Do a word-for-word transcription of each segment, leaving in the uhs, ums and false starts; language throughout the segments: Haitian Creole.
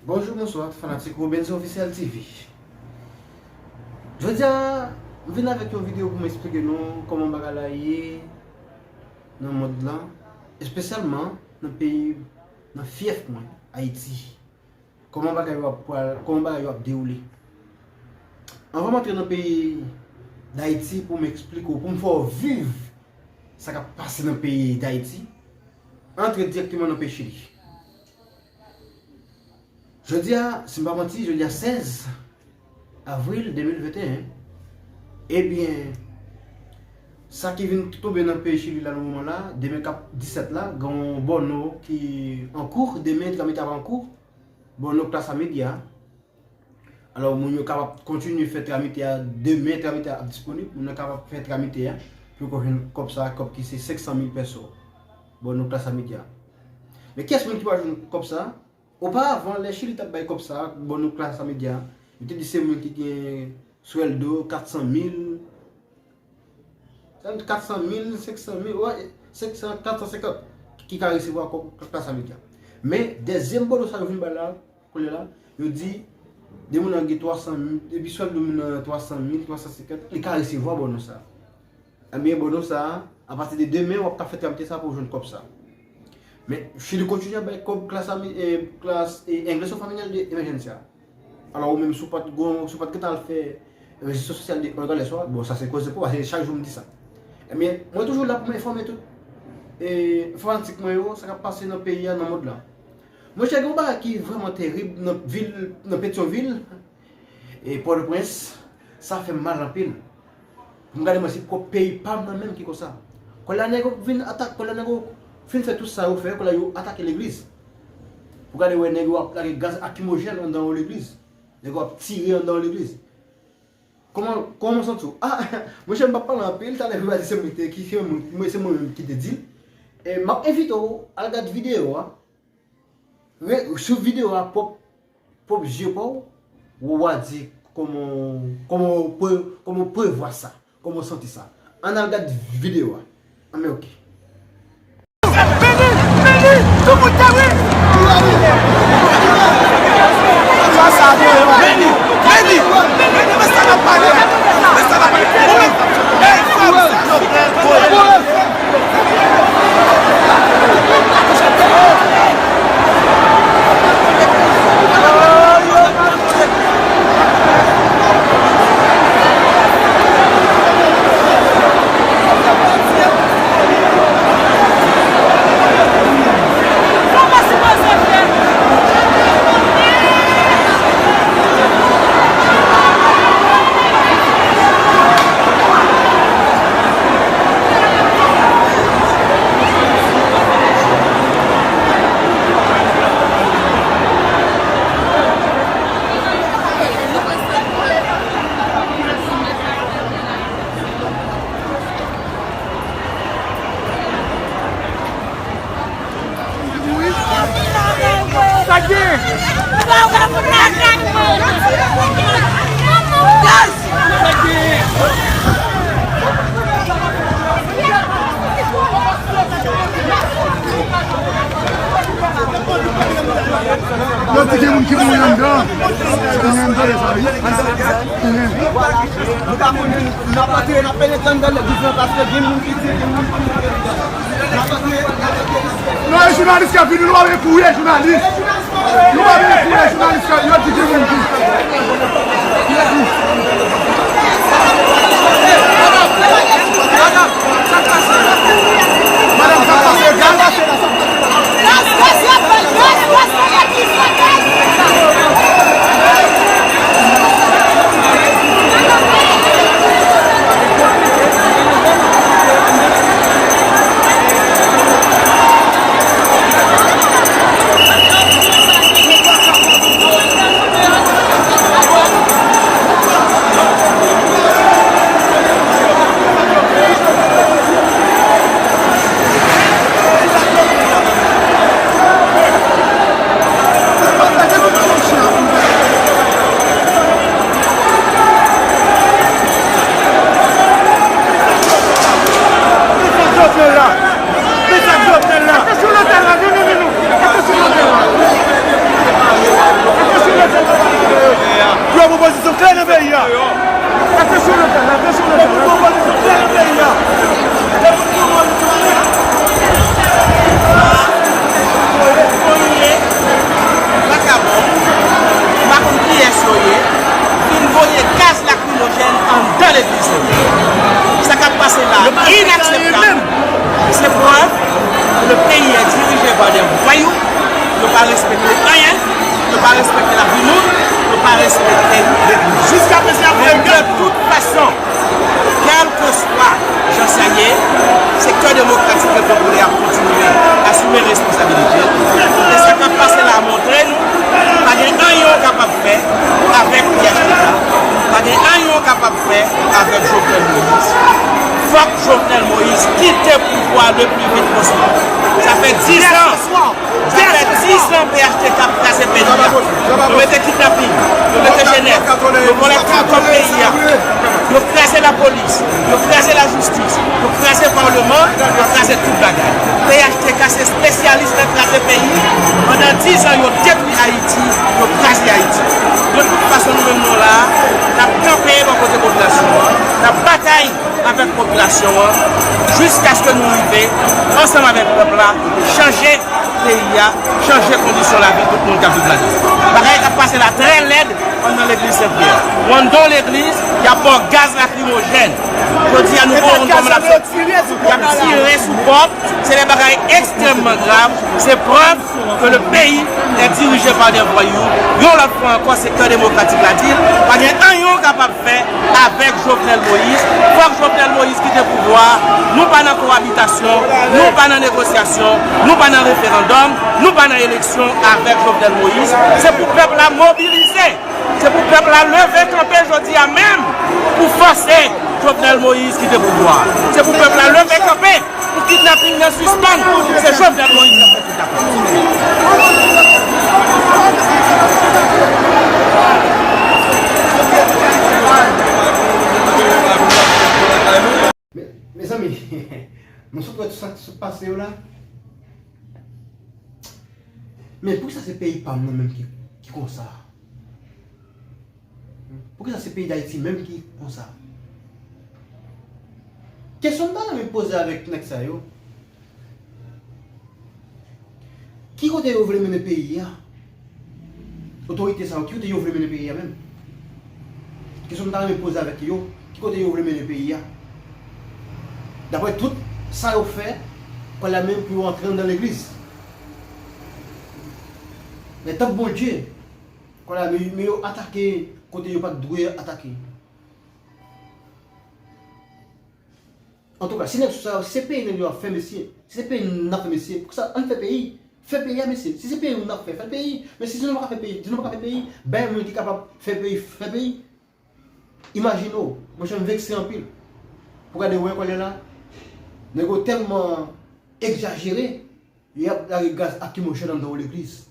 Bonjou, bonswa, fanatik Robenzo Officiel T V. Jodi a, m vin avèk yon videyo pou m eksplike nou kòman bagay la ye nan mond lan, espesyalman nan peyi, nan fyèf mwen, Ayiti. Kòman bagay yo ap pral, kòman bagay yo ap dewoule. Anvan m antre nan peyi Dayiti pou m eksplike w, pou m fè w viv sa k ap pase nan peyi Dayiti, antre dirèkteman nan peyi Chili. Jodi a, si m pa manti, jodi a sèz avril de mil venteyen. Ebyen, sa ki vin tonbe nan peyi Chili la nan moman la, demen k ap disèt la, gen yon bòno ki an kou, demen tramite ap an kou, bòno Clasa Media. Alò, moun yo kapab kontinye fè tramite a, demen tramite a ap disponib, moun nan kapab fè tramite a, pou yo jwenn kòb sa, kòb ki se senk san mil pèso, bòno Clasa Media. Men kiyès moun ki pral jwenn kòb sa? Oparavan, lè Chili t ap bay kòb sa, bòno Clasa Media, yo te di se moun ki gen swèldo kat san mil, kat san mil, senk san mil, wè, senk san, kat san senkant, ki ka resevwa kòb Clasa Media. Men, dezyèm bòno sa yo vin bay la, kounye a la, yo di, de moun nan gen twa san mil, depi swèldo moun nan twa san mil, twa san senkant, li ka resevwa bòno sa. Ebyen, bòno sa, apati de demen, w ap ka fè tramite sa pou w jwenn kòb sa. Men, Chili kontinye ap bay kòb Clasa, eh, Clasa, eh, Ingreso Familiar de Emergencia. Alò, ou menm, si w pa t gon, si w pa t gentan al fè envestigasyon sosyal de Orgales ou a, bon, sa se koze pou w, paske chak jou m di sa. Ebyen, mwen toujou la pou m enfòme tout, eh, fanatik mwen yo, sa k ap pase nan peyi a, nan mond lan. Monchè, gen yon bagay ki vrèman terib nan vil, nan Petyonvil, e Pòtoprens, sa fè m mal anpil. Pou m gade mwen, se pwòp peyi pa m nan menm ki konsa. Kounye a nèg yo vin atak, kounye a nèg yo fin fè tout sa yo fè, kounye a yo atake legliz. Pou gade wè nèg yo ap lage gaz lakrimojèn anndan yon legliz. Nèg yo ap tire anndan yon legliz. Kòman, kòman w santi w? Ah, monchè, m p ap pale anpil, talè yo va di se mwen ki te, ki se mwen, mwen, se mwen menm ki te di l. E m ap envite w al gade videyo a. Re-, sou videyo a, pwòp, pwòp zye pa w, w a di kòman, kòman w pre-, kòman w prevwa sa, kòman w santi sa. Ann al gad videyo a. Anben, oke. Vini, vini, tout moun te wi. Vini, vini, vini, men sa n ap pale a, men sa n ap pale. Ey, frè m, silvouplè, voye. Sa k gen? Sa k gen? Yo di gen moun ki mouri anndan. Gen moun anndan sa wi. Nou ka konnen, n ap antre, n ap penetre anndan legliz lan paske gen moun ki di, gen moun ki mouri anndan. N ap antre, n ap antre. Non, e jounalis k ap vini, nou pa vle kouri, e jounalis. Nou pa vle kouri, e jounalis, yo di gen moun ki. Yo di. Madanm, sa k pase, gaz? Pa de vwayou, yo pa respekte anyen, yo pa respekte lavi moun, yo pa respekte legliz. Jiska prezan, yo de tout fason, kèlkeswa jan sa ye, sektè demokratik e popilè ap kontinye asime responsabilite l. E sa k ap pase la a montre nou, pa gen anyen w kapab fè avèk P H T K, pa gen anyen w kapab fè avèk Jovenel Moïse. Fòk Jovenel Moïse kite pouvwa le pli vit posib. Sa fè dis an, sa fè dis an P H T K ap kraze peyi a. Yo mete kidnapin, yo mete jenès, yo vòlè tout kòb peyi a. Yo kraze lapolis, yo kraze lajistis, yo kraze palman, yo kraze tout bagay. P H T K se espesyalis nan kraze peyi. Pandan dis an, yo detwi Ayiti, yo kraze Ayiti. De tout fason, nou menm nou la, n ap kanpe bò kote popilasyon an, n ap batay avèk popilasyon an, jiskaske nou rive, ansanm avèk pèp la, chanje peyi a, chanje kondisyon lavi tout moun k ap viv ladan. Bagay k ap pase la trè lèd anndan legliz Sen Pyè. Ou anndan yon legliz, y ap ba w gaz lakrimojèn. Jodi a, nou pa konn kòman n ap soti. Y ap tire sou pòt. Se de bagay ekstrèmman grav. Se prèv ke le peyi est dirije pa de vwayou. Yon lòt fwa ankò, sektè demokratik la di l, pa gen anyen w kapab fè avèk Jovenel Moïse. Fòk Jovenel Moïse kite pouvwa a. Nou pa nan kowabitasyon, nou pa nan negosyasyon, nou pa nan referandòm, nou pa nan eleksyon avèk Jovenel Moïse. Se pou pèp la mobilize. Se pou pèp la leve kanpe jodi a menm pou fòse Jovenel Moïse kite pouvwa a. Se pou pèp la leve kanpe pou kidnaping nan sispann. Se Jovenel Moïse k ap fè kidnaping. Me- Mezanmi, nou sot wè tout sa k sot pase yo la. Men poukisa se peyi pa m nan menm ki, ki konsa? Poukisa se peyi Dayiti menm ki konsa? Kesyon m ta renmen poze avèk nèg sa yo, ki kote yo vle mennen peyi a? Otorite sa yo, ki kote yo vle mennen peyi a menm? Kesyon m ta renmen poze avèk yo, ki kote yo vle mennen peyi a? Daprè tout sa yo fè, kwè la menm pou yo antre anndan legliz. Men tanp Bondye, kwè la men, men yo atake kote yo pa t dwe atake. Antouka, si nèg sou sa yo, si se peyi nèg yo ap fè, mesye, si se peyi n ap fè, mesye, poukisa ann fè peyi? Fè peyi a, mesye. Si se peyi nou n ap fè, fè peyi. Men si nou pa ka fè peyi, si nou pa ka fè peyi, bay moun ki kapab fè peyi, fè peyi. Imajine w, monchè, m vekse anpil. Pou gade wè kòlè la, nèg yo tèlman egzajere, y ap lage gaz lakrimojèn anndan yon legliz.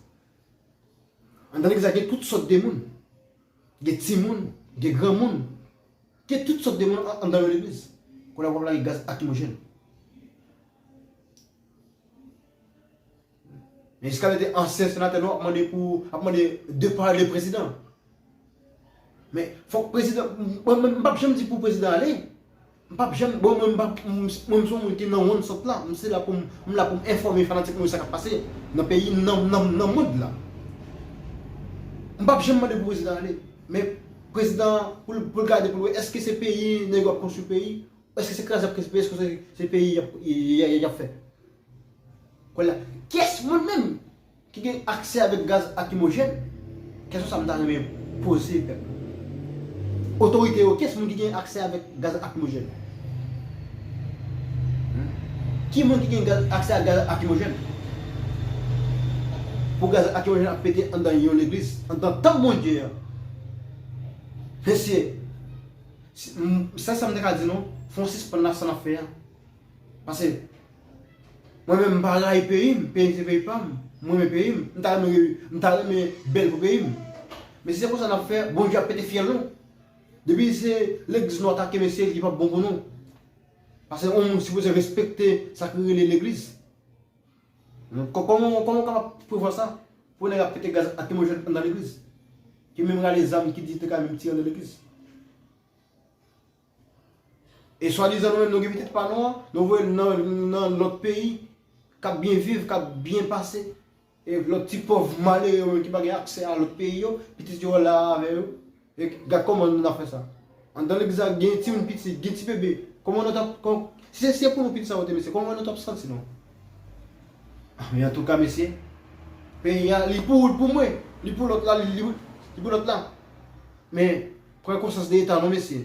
Anndan legliz la gen tout sòt de moun. Gen timoun, gen granmoun. Gen tout sòt de moun an- anndan yon legliz. Kounye a w ap lage gaz lakrimojèn. Men jiska mete ansyen senatè nou ap mande pou, ap mande depa le prezidan. Men fòk prezidan, mwen, mwen, m p ap janm di pou prezidan ale. M p ap janm, bon, mwen, m p ap, m, mwen, m se yon moun ki nan wonn sòt la. M se la pou m, m la pou m enfòme fanatik mwen sa k ap pase nan peyi, nan, nan, nan mond la. M p ap janm mande pou prezidan ale. Men prezidan, pou l, pou l gade, pou l wè, èske se peyi, nèg yo ap konstwi peyi, èske se kraze y ap kraze peyi, èske se, se peyi y ap, y, y, y, y ap fè? Kounye a, kiyès moun menm ki gen aksè avèk gaz lakrimojèn? Kesyon sa m ta renmen poze pèp la. Otorite yo, kiyès moun ki gen aksè avèk gaz lakrimojèn? Hmm? Ki moun ki gen gaz, aksè ak gaz lakrimojèn? Pou gaz lakrimojèn ap pete anndan yon legliz, anndan tanp Bondye an. Mesye, si- m- sèl sa m te ka di nou, fò n sispann nan sa n ap fè a. Paske mwen menm, m pa rayi peyi m, peyi m se peyi pa m. Mwen renmen peyi m, m ta renmen, m ta renmen bèl pou peyi m. Men si se konsa n ap fè, Bondye ap pete fyèl nou. Depi se legliz nou atake, mesye, li p ap bon pou nou. Paske yon moun sipoze respekte sa ki rele legliz. Kò- Kòman, kòman w kapab prevwa sa? Pou nèg ap pete gaz lakrimojèn anndan legliz? Ki menm rale zam ki di te ka menm tire anndan legliz? E swadizan nou menm nou gen pitit pa nou an, nou voye l nan, nan lòt peyi, k ap byen viv, k ap byen pase. E lòt ti pòv malere yo menm ki pa gen aksè a lòt peyi yo, pitit yo la avè yo. E gad kòman n ap fè sa. Anndan legliz la gen timoun piti, gen ti bebe. Kòman nou t ap, kò- si se, si se pou nou pitit sa yo te, mesye, kòman nou t ap santi nou? Men antouka, mesye, peyi a, li pou ou, li pou mwen, li pou lòt la, li, li, li pou lòt la. Men, pran konsyans de eta nou, mesye.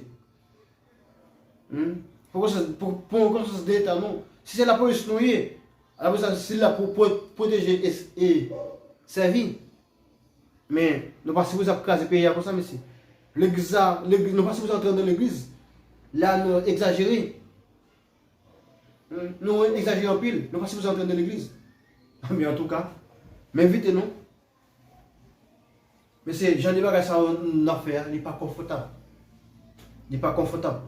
Hmm? Pran konsyans, pran, pran konsyans de eta nou. Si se lapolis nou ye, lapolis la, si la pou pwo-, pwoteje e, e sèvi. Men, nou pa sipoze ap kraze peyi a konsa, mesye. Legliz la, legliz, nou pa sipoze antre nan legliz. La, nou egzajere. Hmm? Nou egzajere anpil. Nou pa sipoze antre nan legliz. Men antouka, m envite nou. Mesye, jan de bagay sa yo n ap fè a, li pa konfòtab. Li pa konfòtab.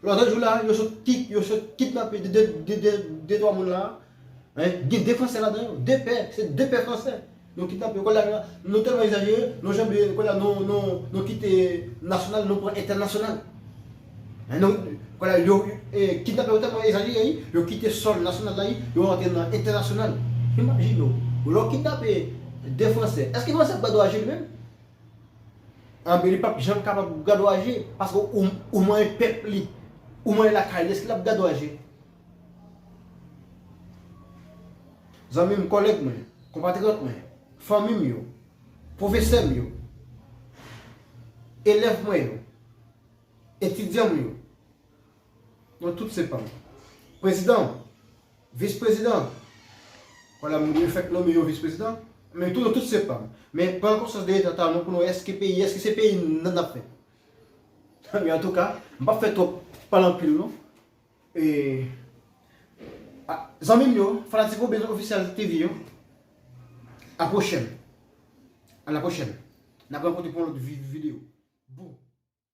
Lòt jou la, yo sot ki-, yo sot kidnape de, de, de, de, de twa moun la. Hein? Gen de Fransè ladan yo, de pè, se de pè Fransè. Nou kidnape yo, kounye a, nou tèlman egzajere, nou janbe, kounye a, nou, nou, nou kite nasyonal, nou pran entènasyonal. Hein, nou, kounye a, yo, e, kidnape yo tèlman egzajere, yo kite sòl nasyonal la, yo rantre nan entènasyonal. Imajine w, lè w kidnape de Fransè, èske Fransè ap gade w aje li menm? Anben, li p ap janm kapab gade w aje, paske ou, ou manyen pèp li, ou manyen lakay li, èske l ap gade w aje? Zanmi m, kòlèg mwen, konpatriyòt mwen, fanmi m yo, pwofesè m yo, elèv mwen yo, etidyan m yo, nou tout se pa m. Prezidan, vis prezidan, vwala, m fèk nonmen yo vis prezidan, men tou, nou tout se pa m. Men pran konsyans de eta nou pou nou, èske peyi, èske se peyi n ap fè? Men antouka, m p ap fè twòp pale anpil non. E, a, zanmi m yo, fanatik Obez Official T V yo, a pwochèn. A la pwochèn. N ap rankontre pou yon lòt vi-, videyo. Bon.